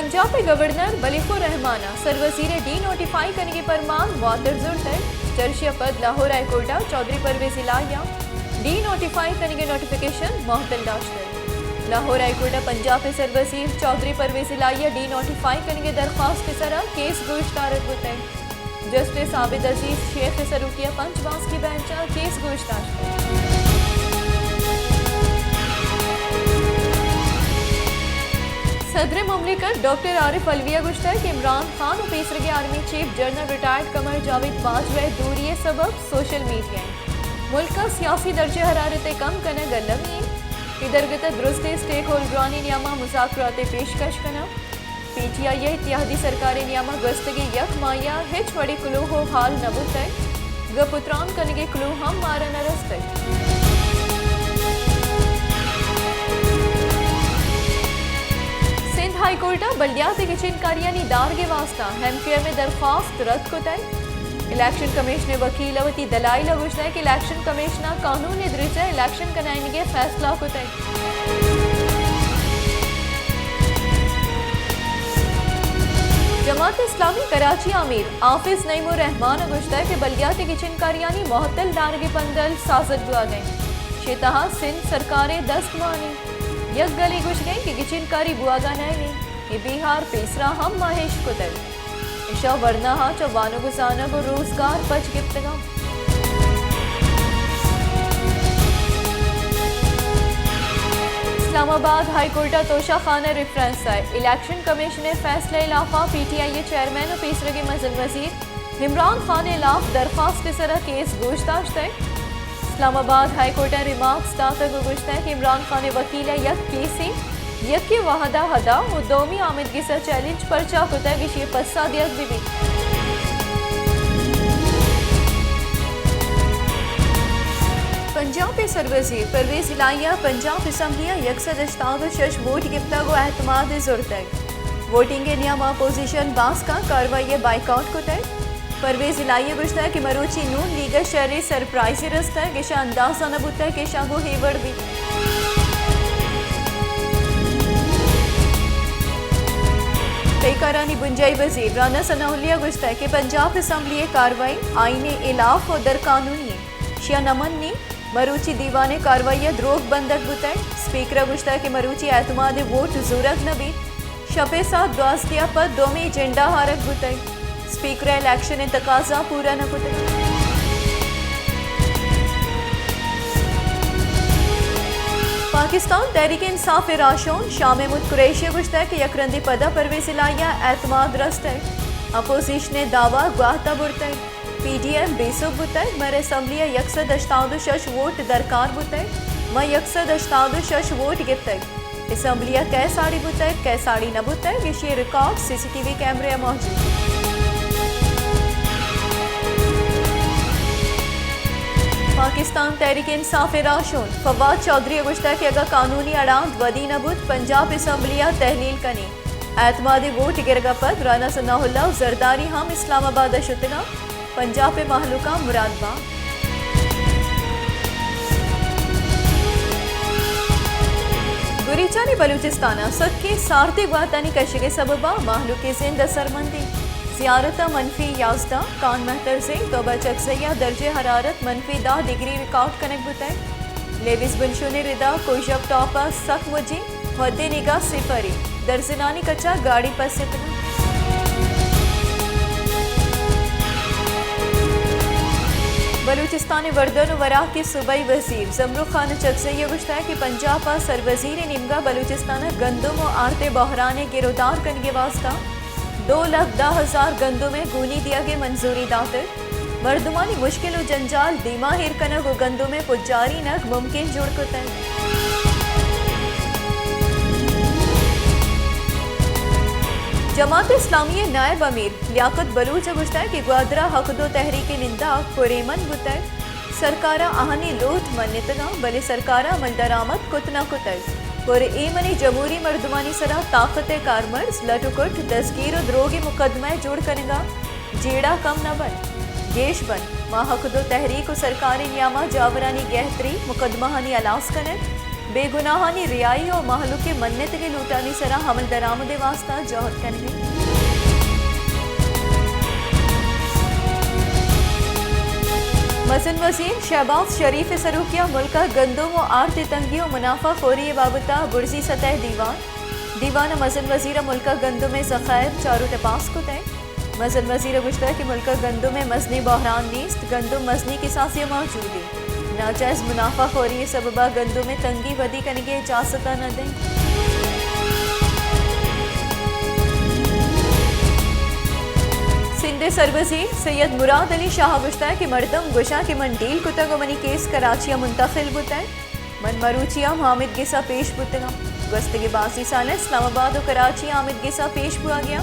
پنجاب ءِ گورنر ملک الرحمان ءَ سروزیر ءِ ڈی نوٹیفائی کنگ ءِ پرمان واتر زرتگ۔ چرشی ءَ پد لاہور ہائی کورٹ ءَ چوہدری پرویز الہی ءَ ڈی نوٹیفائی کنگ ءِ نوٹیفکیشن معطل داشتگ۔ لاہور ہائی کورٹ ءَ پنجاب ءِ سروزیر چوہدری پرویز الہی ءِ ڈی نوٹیفائی کنگ ءِ درخواست ءِ سرا کیس گوشدارگ بوتگ۔ جسٹس عابد عزیز شیخ ءِ سروکی ءِ پنچ باسکی بینچ ءَ کیس گوش داشت۔ صدر مملکت ڈاکٹر عارف علوی ءَ گوشتگ کہ عمران خان ءُ پیسرگیں army chief general retired Qamar Javed Bajwa ءِ دوری ءِ سبب سوشل میڈیا انت۔ ملک ءِ سیاسی درجہ حرارت ءِ کم کنگ المی انت۔ اے درگت ءَ درستیں اسٹیک ہولڈرانی نیام ءَ مذاکرات ءِ پیشکش کناں۔ پی ٹی آئی ءِ اتحادی سرکار ءِ نیام ءَ گوستگیں یک ماہی ءَ ہچ وڑیں کلوہ ءُ ہال نہ بوتگ، گپ ءُ تران کنگ ءِ کلوہ ہم مارا نہ رستگ۔ سندھ ہائی کورٹ ءَ بلدیات ءِ گچین کاریانی دارگ ءِ واستہ ایم کیو ایم ءِ درخواست رد کتگ۔ الیکشن کمیشن ءِ وکیل ءَ وتی دلائل ءَ گوشتگ کہ الیکشن کمیشن ءَ قانون ءِ درچ ءَ الیکشن کنائینگ ءِ فیصلہ کتگ۔ جماعت اسلامی کراچی ءِ امیر حافظ نعیم الرحمان ءَ گوشتگ کہ بلدیات ءِ گچین کاریانی معطل دارگ ءِ پندل سازگ بوھگ ءَ انت، شے تہا سندھ سرکار ءِ دست مان انت۔ یک گلے گوشگ ءَ انت کہ گچین کاری بوھگ ءَ نہ انت، اے بیہار پیسرا ہم ما اش کتگ۔ اشاں ورناہاں چہ وانگ ءُ زانگ ءُ روزگار پچ گپتگ انت۔ اسلام آباد ہائی کورٹ ءَ توشہ خانہ ریفرنس ءِ الیکشن کمیشن ءِ فیصلہ ءِ ہلاف ءَ پی ٹی آئی ءِ چیئرمین ءُ پیسرگیں مزن وزیر عمران خان ءِ ہلاف درخواست ءِ سرا کیس گوش داشتگ۔ اسلام آباد ہائی کورٹ ءَ ریمارکس داتگ ءُ گوشتگ کہ عمران خان ءِ وکیل ءَ یک کیسے یکے وھد ءَ ادا ءُ دومی آمدگس ءَ چیلنج پرچا کتگ، ایشی ءِ پسہ دیگ بہ بیت۔ پنجاب ءِ سروزیر پرویز الہی ءَ پنجاب اسمبلی ءَ یک سد ہشتاد ءُ شش ووٹ گپتگ ءُ اعتماد ئے زرتگ۔ ووٹنگ ءِ نیام ءَ اپوزیشن باسکاں کاروائی ءِ بائیکاٹ کتگ۔ پرویز الہی ءَ گوشتگ کہ مروچی نون لیگ ءَ شریں سرپرائزے رستگ، ایشاں اندازہ نہ بوتگ کہ ایشاں گوں اے وڑ بیت۔ تہی کارانی بنجاہی وزیر رانا ثناء اللہ ءَ گوشتگ کہ پنجاب اسمبلی ءِ کاروائی آئین ءِ ہلاف ءُ درقانونی انت، اشی ءَ نہ منیں۔ مروچی دیوان ءِ کاروائی ءَ دروگ بندگ بوتگ۔ اسپیکر ءَ گوشتگ کہ مروچی اعتماد ءِ ووٹ زورگ نہ بیت۔ شپ ءِ ساعت دوازدہ ءَ پد دومی ایجنڈا آرگ بوتگ۔ اسپیکر ءَ الیکشن ءِ تقاضا پورا نہ کتگ۔ پاکستان تحریک انصاف ءِ راہشون شاہ محمود قریشی ءَ گوشتگ کہ یک رندے پدا پرویز الہی ءَ اعتماد رستگ۔ اپوزیشن ءِ دعوی گواہ ءَ برتگ۔ پی ڈی ایم بے سوب بوتگ، مئے اسمبلی ءَ یک سد ہشتاد ءُ شش ووٹ درکار بوتگ، ما یک سد ہشتاد ءُ شش ووٹ گپتگ۔ اسمبلی ءَ کئے ساڑی بوتگ، کئے ساڑی نہ بوتگ، ایشی ءِ ریکارڈ سی سی ٹی وی کیمرہ ءَ موجود۔ پاکستان تحریک انصاف ءِ راہشون فواد چوہدری ءَ گوشتگ کہ اگاں قانونی اڑاند ودی نہ بوت، پنجاب اسمبلی ءَ تحلیل کنیں۔ اعتماد ءِ ووٹ گرگ ءَ پد رانا ثناء اللہ ءُ زرداری ہم اسلام آباد ءَ شتگ انت۔ پنجاب ءِ مہلوکاں مراد بات۔ گریچانی بلوچستان ءَ سکیں سارتی گواتانی کشگ ءِ سبب ءَ مہلوک ءِ زند اثرمند انت۔ زیارت ءَ منفی یازدہ، کان مہتر زنگ، توبہ چکزئی ءَ درجہ حرارت منفی دہ ڈگری ریکارڈ کنگ بوتگ۔ لیویز بنشون ءِ ردا کوئیژب ٹاپ ءَ سک مجیں، حد نگاہ صفر انت۔ درزنانی کچ ءَ گاڑی پس اتگ انت۔ بلوچستان ءِ وردن ءُ وراک ءِ صوبائی وزیر زمرو خان چکزئی ءَ گوشتگ کہ پنجاب ءَ سروزیر ءِ نیمگ ءَ بلوچستان ءَ گندم ءُ آرت ءِ بحران ءِ گرودار کنگ ءِ واستہ دو لکھ دہ ہزار گندم ءِ گونی دیگ ءِ منظوری داتگ۔ مردمانی مشکل ءُ جنجال دیما ایر کنگ ءُ گندم ءِ پجارینگ ممکن جوڑ کتگ۔ جماعت اسلامی ءِ نائب امیر لیاقت بلوچ ءَ گوشتگ کہ گوادر ءَ حق دو تحریک ءِ ننداک پرایمن بوتگ، سرکار ءَ آہانی لوٹ منتگ انت، بلے سرکار ءَ عملدرآمد کت نہ کتگ۔ پر ایمنی جمہوری مردمانی سرا طاقت ءِ کارمرز، لٹ ءُ کٹ، دزگیر ءُ دروگ ءِ مقدمہ ءِ جوڑ کنگ ءَ جیڑہ کم نہ بنت، گیش بنت۔ ما حق دو تحریک ءُ سرکار ءِ نیام ءَ جاورانی گہتری مقدمہانی ہلاس کنگ، بے گناہانی رہائی و مہلوک ء منتگیں لوٹانی سرا عمل درآمد ء واستہ جہد کنگ ء۔ مزن وزیر شہباز شریف ء سروکی ء ملک ء گندم و آرت ء تنگی و منافع خوری ء بابت ء برزی سطح دیوان۔ دیوان ء مزن وزیر ء ملک ء گندم ء ذخائر چار و ٹپاس کتگ۔ مزن وزیر ء گوشتگ کہ ملک ء گندم ء مزنیں بحران نیست، گندم مزنیں کساسے ء موجود انت۔ ناجائز منافع خوری ء سبب ء گندم ء تنگی ودی کنگ ء اجازت ء نہ دئیں۔ سندھ ء سروزیر سید مراد علی شاہ ء گوشتگ کہ مردم گوشاں کہ من ڈیل کتگ و منی کیس کراچی ء منتقل بوتگ۔ من مروچی ہم آمید گس ء پیش بوتگاں۔ گوستگیں بازیں سال ء اسلام آباد و کراچی آمید گس ء پیش بوہگیاں۔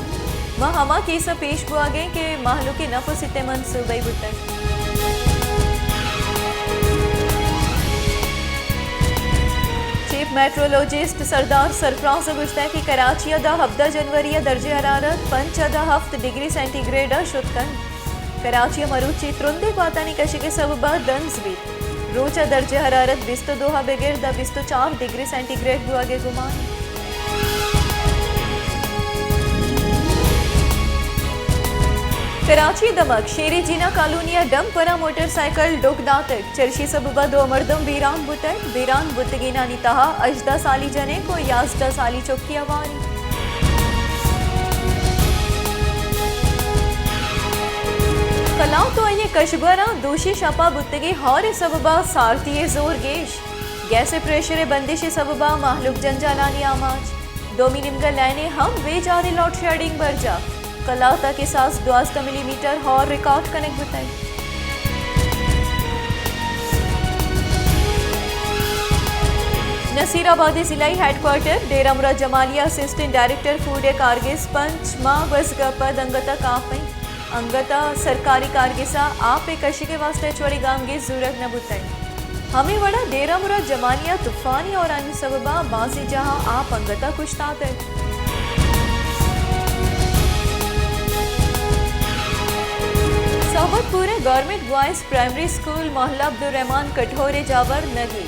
ما ہما کیس ء پیش بوہگیں کہ مہلوک ء نپ و ست ء منصوبہ بوتگ۔ چیف میٹرولوجسٹ سردار سرفراز ء گوشتگ کہ کراچی ء داں ہبدہ جنوری ء درجہ حرارت پنچ ء داں ہفت ڈگری سینٹی گریڈ ء شت کنت۔ کراچی ء مروچی ترندیں گواتانی کشگ ء سبب ء دنز بیت۔ روچ ء درجہ حرارت بیست و دو ء بگر داں بیست و چار ڈگری سینٹی گریڈ بوگ ء گمان۔ کراچی ء دمگ شیری جینا کالونی ء ڈمپر ء موٹر سائیکل ڈک داتگ، چرشی سبب ء دو مردم بیران بوتگ، بیران بوتگینانی تہا ہژدہ سالی جنک و یازدہ سالی چک ء ہواری۔ کلات و آئی ء کشبراں دوشی شپ ء بوتگیں ہور ء سبب ء سارتی ء زور گیش، گیس ء پریشر ء بندش ء سبب ء مہلوک جنجالانی آماچ، دومی نیمگ ء لائن ء ہم بے چاریں لوڈ شیڈنگ برجاہ۔ کلات ء کساس دوازدہ ملی میٹر ہور ریکارڈ کنگ بوتگ۔ نصیر آباد ء ضلعی ہیڈ کوارٹر ڈیرہ مراد جمالی ء اسسٹنٹ ڈائریکٹر فوڈ ء کارگس پنچ ماہ گوزگ ء پد انگت ء کاپ انت۔ انگت ء سرکاری کارگس ء آپ ء کشگ ء واستہ ہچ وڑیں گامگیج زورگ نہ بوتگ۔ ہمے وڑ ء ڈیرہ مراد جمالی ء طوفانی ہورانی سبب ء بازیں جاہاں آپ انگت ء کشتاتگ۔ صحبت پور ء گورنمنٹ بوائز پرائمری اسکول محلہ عبدالرحمن کٹھور ء جاور نگی۔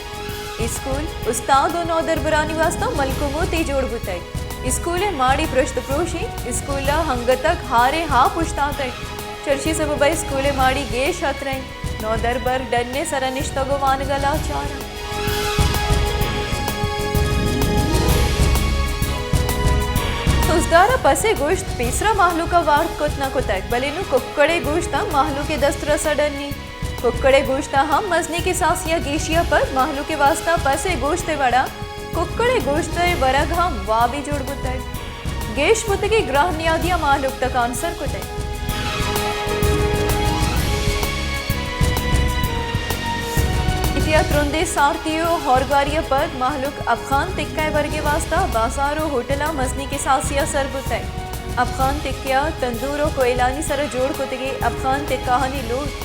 اسکول استاد و نودربرانی واستہ ملک و موتے جوڑ بوتگ۔ اسکول ء ماڑی پرشت پروشی، اسکول ء ہنگتک ہارے ہاپ اوشتاتگ۔ چرشی سبب ء اسکول ء ماڑی گیش ہتریں۔ نودربر ڈن ء سرا نشتگ و وانگ ء لاچار انت۔ خضدار ء پس ء گوشت پیسرا مہلوک ء وارت کت نہ کتگ، بلے نوں ککڑ ء گوشت ہم مہلوک ء دست رس ء ڈنی۔ ککڑ ء گوشت ء ہم مزنیں کساسی ء گیشی ء پد مہلوک ء واستہ پس ء گوشت ء وڑا ککڑ ء گوشت ء ورگ ہم وابے جوڑ بوتگ۔ گیش بوتگیں گراہ نیادیاں مہلوک تکانسر کتگ۔ ایٹیا ترندیں سارتی و ہورگواری ء پد مہلوک افغان تکہ ء ورگ ء واستہ بازار و ہوٹلاں مزنیں کساسی ء سر بوتگ۔ افغان تکہ ء تندور و کوئلانی سر ء جوڑ کتگیں افغان تکہانی لوٹ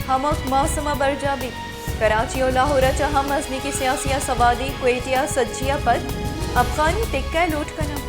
ہمک موسم ء برجاہ بیت۔ کراچی و لاہور ء چہ ہم مزنیں کساسی ء سوادی کوئٹہ ء سجی ء پد افغانی تکہ ء لوٹ کناں۔